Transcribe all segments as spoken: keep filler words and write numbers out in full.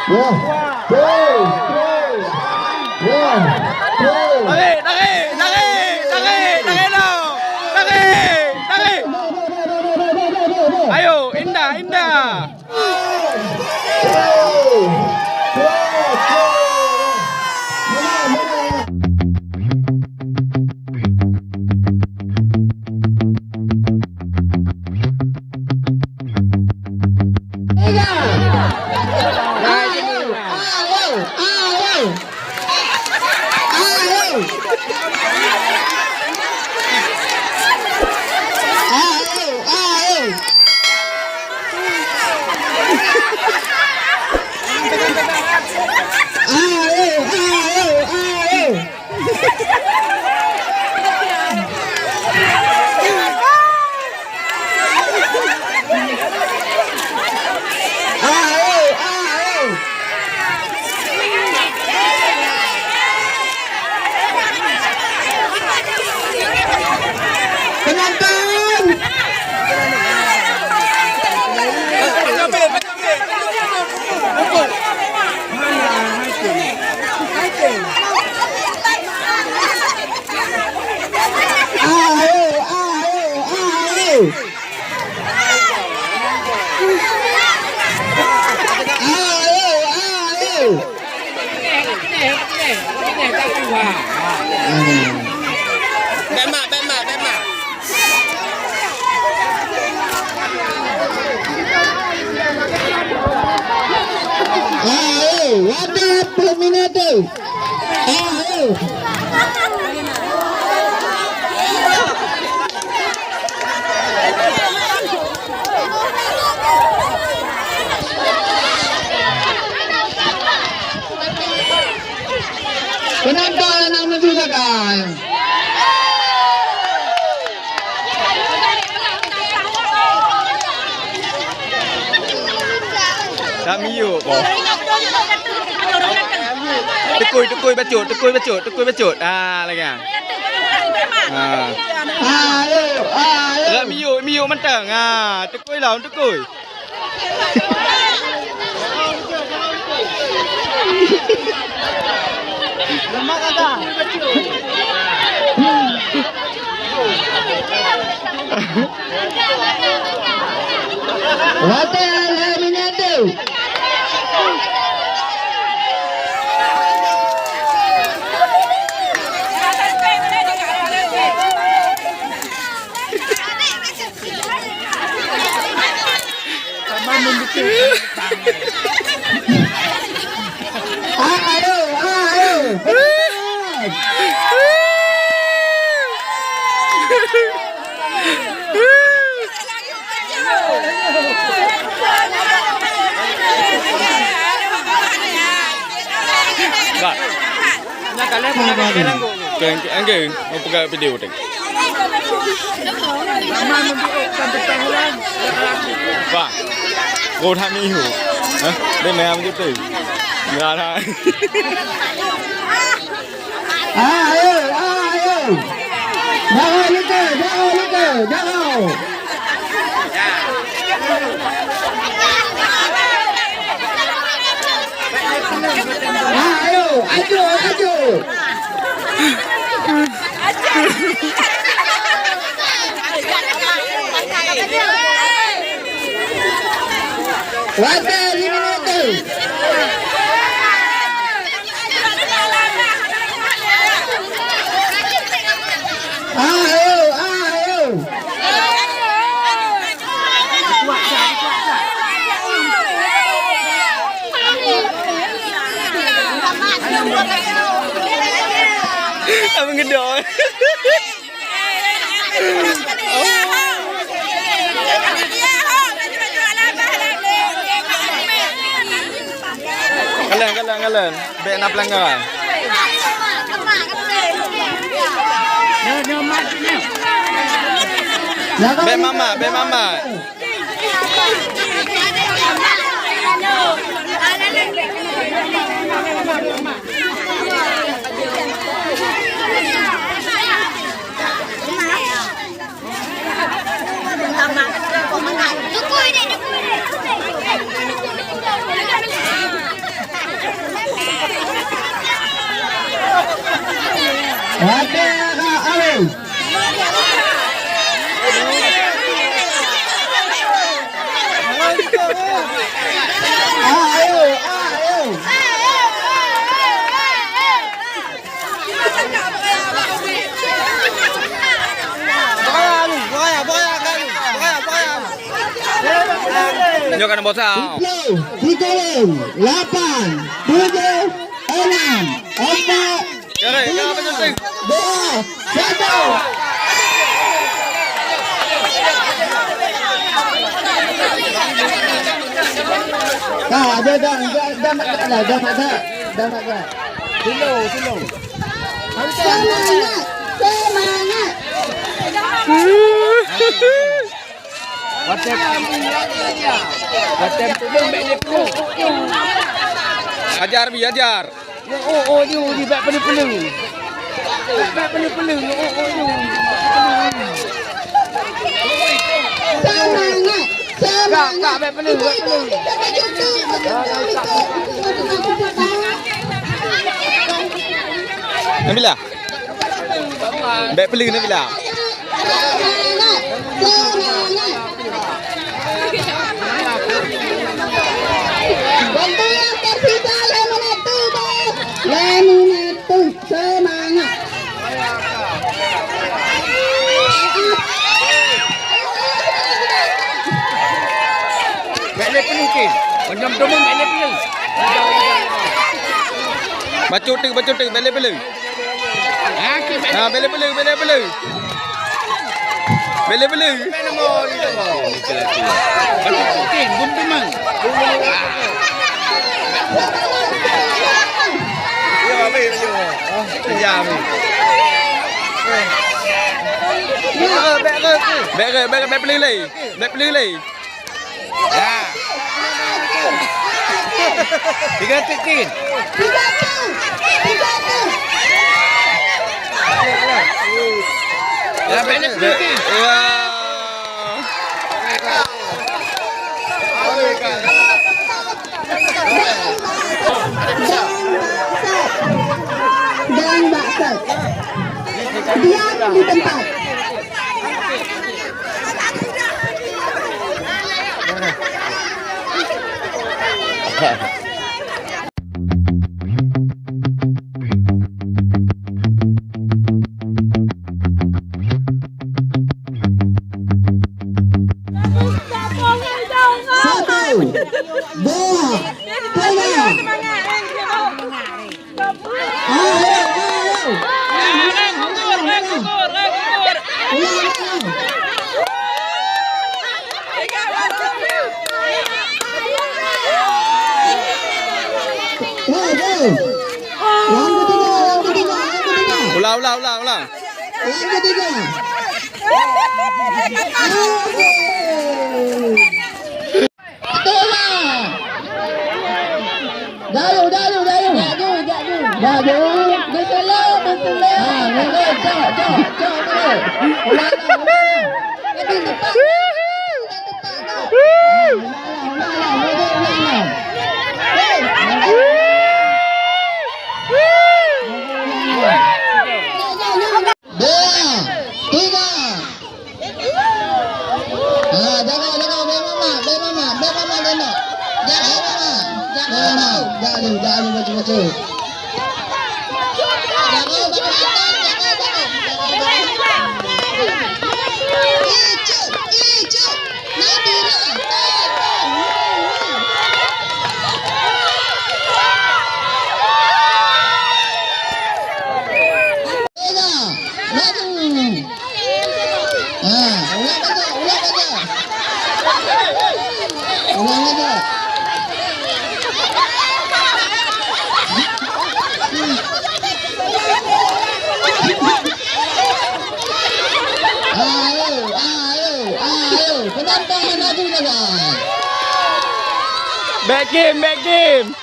Wah, tuh, tuh. Wah, tuh. Tarik, tarik, tarik, tarik, tarik dong. Tarik, tarik. Ayo, indah, indah. Penonton! Ayo, ayo, ayo. Ayo, ayo. Bèk mak, bèk mak, bèk mak. Ayo, wadah peminat tu. Ayo. Penonton nak menuju sagai. Dah miyup, boh. Tukui, tukui bacut, tukui bacut, tukui bacut. Ah, lagèe nyan. Ah. Ayo, ayo. Dah miyup, miyup mantong. Ah, tukui lom, tukui. Watèe lhèe minèt tu. Ayo, ayo. Bah. Keng, keng, keng, mau pegang video teng. Wah, gol hami hu. Hah? Dia main apa tu? Enggak ada. Ayo, ayo. Jangan lupa, jangan lupa, jangan. Ayo, ayo, ayo. Watèe lima minèt tu. Ayo, ayo. Abang gedor. Kalon, kalon, kalon. Bèk na peulanggaran. Bèk mamat, bèk mamat. Kan nombor satu. Sepuluh, sikureueng, lapan, tujuh, enam, empat, tiga, dua, satu. Dah, dah, dah, dah, dah, dah, dah, dah, dah, dah, dah. Dulu, dulu. Semangat, semangat. Watèe, watèe peuleueng bèk lé peuleueng. Ajar, Bi, ajar. Oh, oh, oh, oh, bèk peuleueng-peuleueng. Bèk, bèk peuleueng-peuleueng. Oh, oh, oh, oh. Semangat, semangat. Kak, kak, bèk peuleueng, bèk peuleueng. Nabila. Bèk peuleueng, Nabila. Waktu nyang tersisa lhèe menit, Bos. Lhèe menit, semangat. Bèk lé peuleueng, Kin. Meunyoe teumèe bèk lé peuleueng. Bacut teuk, bacut teuk, bèk lé peuleueng. Ha, bèk lé peuleueng, bèk lé peuleueng. Bèk lé peuleueng. Bèk, bèk, bèk, bèk peuleueng lé. Bèk peuleueng lé. Ya. Tiga tikin. Ya, banyak sedikit. Wah. Dan bakso. Diam di tempat. Satu, dua, tiga. Ayo, ayo. Ulang, ulang. Go, go. Yang ketiga, yang ketiga, yang ketiga. Ulang, ulang, ulang, ulang. Yang ketiga. Ayo. Tolak. Jauh, jauh, jauh. Jak jauh, jak jauh. Jak jauh. Bersela, bersela. Ha, bersela. Cok, cok, cok dulu. Ulang, ulang, ulang. Lebih tepat. Lebih tepat, no. Ulang, ulang, ulang, ulang, ulang. Hei. Dua, tiga. Ah, jaga, jaga, bèk mamak, bèk mamak, bèk mamak, bèk mamak. Jaga, bèk mamak. Jaga, jaga, jaga, jaga, jaga. Jaga, jaga, jaga, jaga, jaga. Ijuk, ijuk. Nadira, tolong. Tiga, maju. Ha, ulang lagi, ulang lagi. Ulang lagi. Ayo, ayo, ayo. Penambahan lagi, guys. Back game, back game.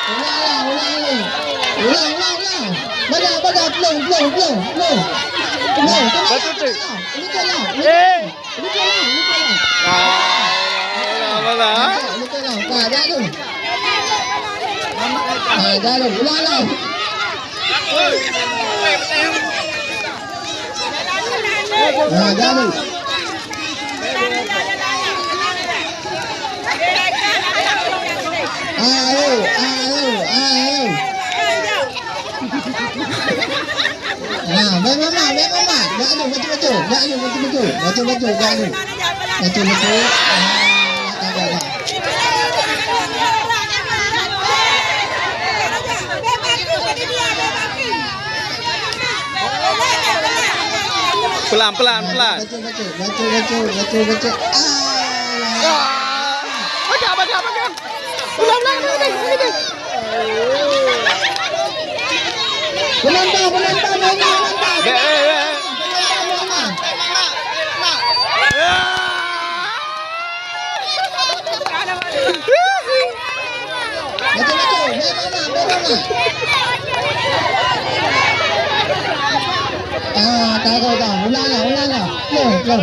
Ulang, ulang, ulang, ulang. Ulang, ulang, ulang. Banyak, banyak. Peuleueng, peuleueng, peuleueng, peuleueng. Peuleueng, peuleueng. Betul, betul. Ini kan lah, ini kan lah. Eh. Ini kan lah, ini kan lah. Ah, ulang, ulang, ulang. Ulang, ulang, ulang. Ah, dah tu. Ah, dah tu. Ulang, ulang. Ah, dah tu. Ulang, ulang, ulang. Baca, baca, jak ni. Baca, baca. Ah, tak, tak, tak. Pelan, pelan, pelan. Baca, baca, baca, baca, baca, baca. Ah. Ah. Baca, baca, baca. Ulang, ulang, ulang, ulang, ulang. Penonton, penonton, penonton, penonton. Eh, eh, eh. Betul, betul. Naik lama, naik lama. Ah, tahu dah. Ulang lah, ulang lah. Yo, yo. Ah, ulang.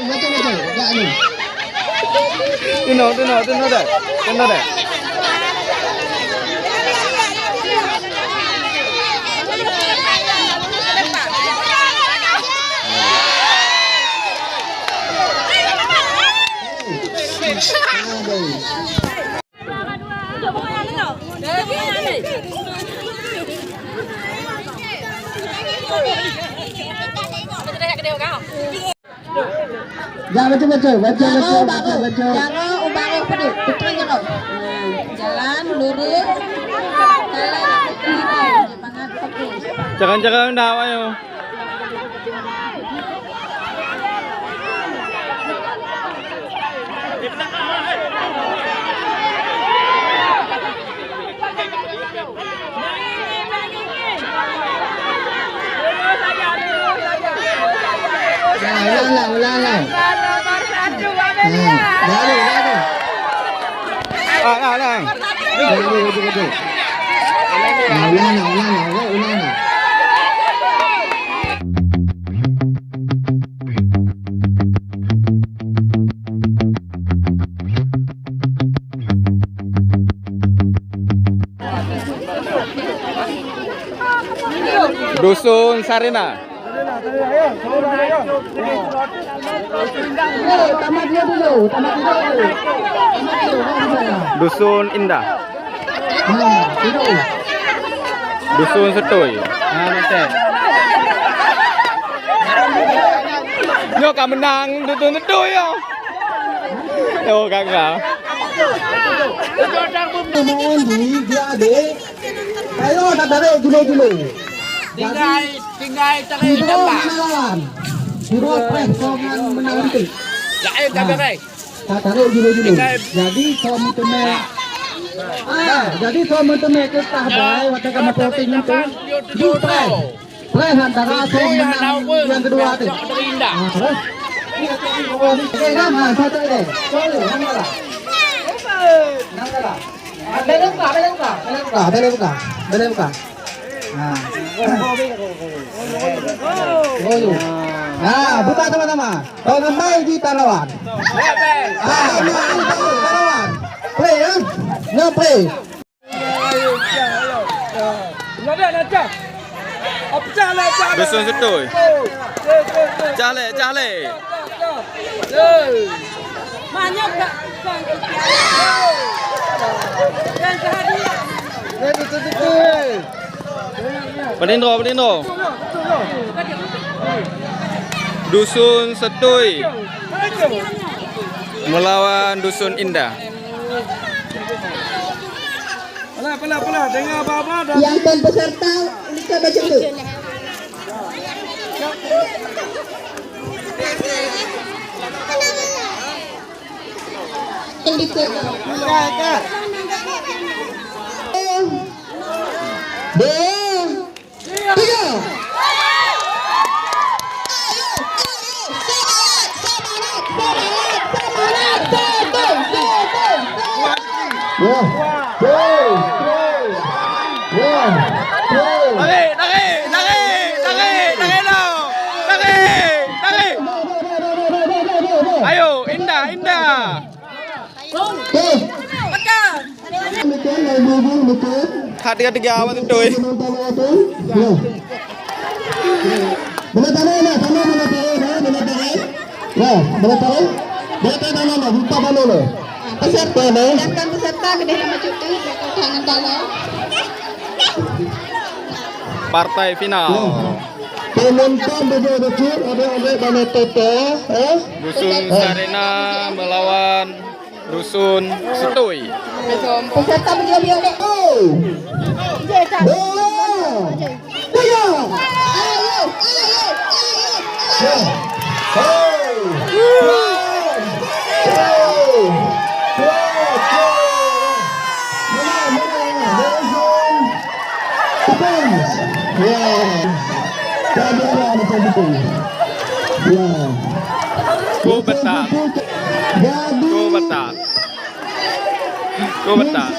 Betul, betul. Gerak ni. Teunoe, teunoe, teunoe dah. Teunoe dah. Ya, betul, betul. Betul, betul, betul, betul. Jaroe ubak roh peuduek, putri jaroe. Jalan lurus. Jalan lurus. Semangat fokus. Jangan-jangan dah, ayo. Nah, ulang lah, ulang lah. Nah, baru, baru. Ah, ah, ah. Baru, baru, baru. Nah, ulang lah, ulang lah, ulang, ulang lah. Dusun Sarina. Dusun Indah. Dusun Setui. Nyoe ka menang Dusun Setui nyoe. Oh, gagal. Main di dia, dek. Ayo, tak tarik gila-gila. Tinggai, tinggai tarik. Hidro menang lawan. Hidro preh kau ngan menang nanti. Lain tak beres. Tak tarik gila-gila. Jadi, kau meuteumé. Ah, jadi kau meuteumé ke tah bai, watèe kamu posting itu. Hidro preh. Preh antara kau menang yang kedua tu. Ah, terus. Okey, dah, ha, satu lagi. Sorry, nang kalah. Nang kalah. Boleh buka, boleh buka, boleh buka, boleh buka, boleh buka. Ha. Oh, yo. Ha, buka sama-sama. Pengemai di Tarawan. Ha, pengemai di Tarawan. Play, ya. Nyo play. Dusun Setui. Cah lé, cah lé. Padindro, padindro. Dusun Setui melawan Dusun Indah. Alah, alah, alah, dengar apa-apa dah. Yang dan peserta, ulikan baju tu. Yang di tu. Dua. Tiga. Ayo, ayo, semangat, semangat, semangat, semangat, semangat, semangat. Wah, tuh, tuh. Wah, tuh. Tarik, tarik, tarik, tarik, tarik dong. Tarik, tarik. Ayo, Indah, Indah. Tuh. Betul. That tiga-tiga awak betul. Boleh tarik lah, sama boleh tarik, ha, boleh tarik. Ya, boleh tarik. Boleh tarik dalam lah, buka dalam lah. Peserta, silakan peserta keudeh nama cuti, tangan dalam. Partai final. Ya. Penonton beujeuet bacut, adik-adik dan Toto, eh? Dusun Sarena melawan Dusun Setui. Peserta beliau-beliau dek. Oh! Bola! Tiga! Ayo! Ayo! Ayo! Hey! Hey! Hey! Hey! Menang, menang, menang. Tepas. Ya. Kami adalah betul-betul. Ya. Go betak. Go betak. Go betak.